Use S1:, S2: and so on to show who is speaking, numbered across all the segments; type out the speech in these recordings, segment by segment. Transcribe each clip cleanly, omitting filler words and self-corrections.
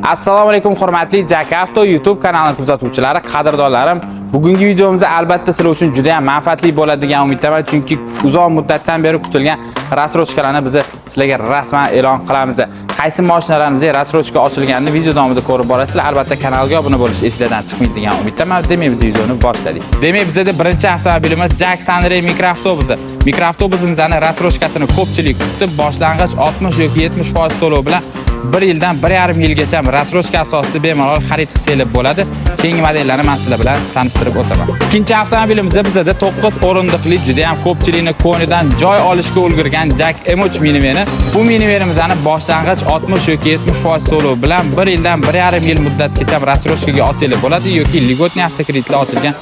S1: Assalomu alaykum, hurmatli JAK Avto YouTube kanalini kuzatuvchilari, qadrdonlarim. Bugungi videomizda albatta sizlar uchun juda ham manfaatli bo'ladi degan umiddaman, chunki uzoq muddatdan beri kutilgan рассрочка larni biz sizlarga rasman e'lon qilamiz. Qaysi mashinalarimiz рассрочка ochilganini video davomida ko'rib borasizlar. Albatta kanalga obuna bo'lish esingizdan chiqmaydi degan umiddaman. Demak, biz videoni boshladik. Demak, bizda birinchi avtomobilimiz JAC Sunray mikroavtobusi. Mikroavtobusimizni рассрочка sini ko'pchilik kutib, boshlang'ich 60 yoki 70% to'lov bilan 1 yildan 1,5 yilgacha рассрочка asosida bemalol xarid qilsangiz bo'ladi. Keyingi modellarni men sizlar bilan tanishtirib o'taman. Ikkinchi avtomobilimizda bizda 9 o'rindiqli, juda ham ko'pchilikni ko'nglidan joy olishga ulgurgan JAC M3 miniveni. Bu minivenimizni boshlang'ich 60 yoki 70% to'lov bilan 1 yildan 1,5 yil muddatgacha рассрочка ga olsangiz bo'ladi yoki льготный avtokreditlar ochilgan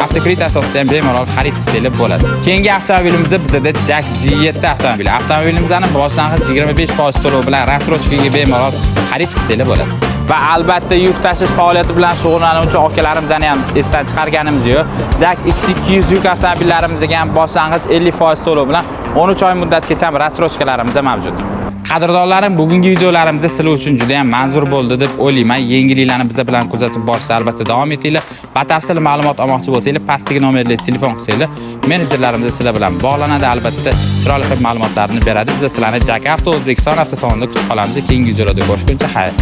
S1: avtokredit asosida ham bemalol xarid qilsangiz bo'ladi. Keyingi avtomobilimizda bizda JAC G7 avtomobili. Avtomobilimizni boshlang'ich 25% to'lov bilan рассрочка ga bemalol xarid qilsangiz bo'ladi. Va albatta yuk tashish faoliyati bilan shug'ullanuvchi akalarimizni ham esdan chiqarganimiz yo'q. JAC X200 yuk avtomobillarimizga ham boshlang'ich 50% to'lov bilan 13 oy muddatgacha рассрочка larimiz mavjud. Qadrdonlarim, bugungi videolarimizda sizlar uchun juda ham manzur bo'ldi deb o'ylayman. Yangiliklarni biza bilan kuzatib borishda albatta davom etinglar. Batafsil ma'lumot olmoqchi bo'lsanglar, pastdagi nomerga telefon qilsanglar, menejerlarimiz sizlar bilan bog'lanadi, albatta chiroyli qilib ma'lumotlarni beradi. Biz sizlarni JAK Avto O'zbekiston avtosalonida kutib qolamiz. Keyingi videolarda ko'rishguncha xayr.